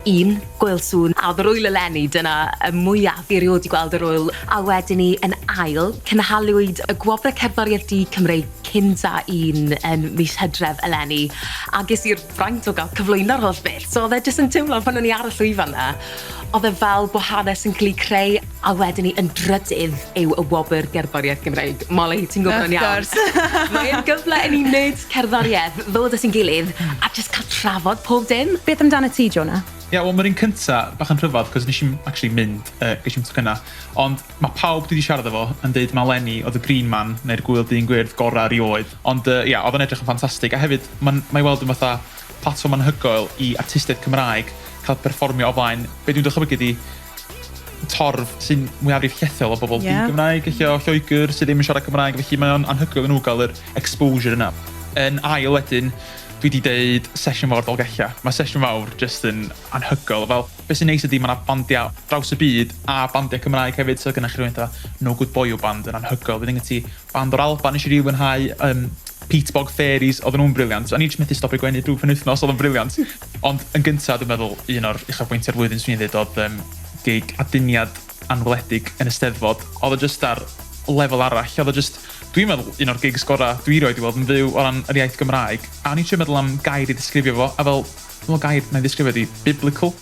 Un, Gŵyl Sŵn, a oedd yr ŵyl eleni, dyna y mwyaf fi erioed 'di gweld yr ŵyl. A wedyn 'ny, yn ail, cynhaliwyd y Gwobrau Cerddoriaeth Du Cymreig cynta un yn mis Hydref eleni, a ges i'r fraint o gael cyflwyno'r holl beth. So oedd e jyst yn teimlo pan o'n i ar y llwyfan 'na, oedd e fel bod hanes yn cael ei creu. A wedyn 'ny, yn drydydd yw y Wobr Gerddoriaeth Gymreig. Molly, ti'n gwybod yn iawn. Of course. Mae e'n gyfle i ni wneud cerddoriaeth, ddod at ein gilydd a jyst cael trafod pob dim. Beth amdanat ti, Jonah? Ie, wel, mae'r un cynta bach yn rhyfedd, cos nes i'm actually mynd, ges i'm tocynnau. Ond mae pawb dwi 'di siarad efo yn deud ma' 'leni oedd y Green Man neu'r Gŵyl Dyn Gwyrdd gorau erioed. Ond ia, oedd o'n edrych yn ffantastig. A hefyd, mae'n mae i weld yn fatha platfform anhygoel i artistiaid Cymraeg cael perfformio o flaen, be dwi'n dychmygu ydi torf sy'n mwyafrif llethol o bobl di-Gymraeg, ella o Lloegr, sydd ddim yn siarad Cymraeg, felly mae o'n anhygoel i nhw gael yr exposure yna. Yn ail wedyn, dwi 'di deud Sesiwn Fawr Dolgellau. Mae Sesiwn Fawr jyst yn anhygoel. Fel, be sy'n neis ydy mae 'na bandiau draws y byd a bandiau Cymraeg hefyd, so gennych chi rhywun fatha No Good Boyo Band yn anhygoel. Wedyn gen ti band o'r Alban nes i rili fwynhau, Peat Bog Fairies, oedden nhw'n brilliant. O'n i jyst methu stopio gwenu drwy'r penwythnos, oedd o'n brilliant. Ond yn gyntaf, dwi'n meddwl, un o'r uchafbwyntiau'r flwyddyn, 'swn i'n dweud, oedd gig Aduniad Anweledig yn y Steddfod. Oedd o jyst ar lefel arall. Oedd o jyst, dwi'n meddwl, un o'r gigs gorau dwi erioed 'di weld yn fyw o ran yr iaith Gymraeg. A o'n i'n trio meddwl am gair i ddisgrifio fo, a fel, dwi'n meddwl gair wna i ddisgrifio ydy biblical.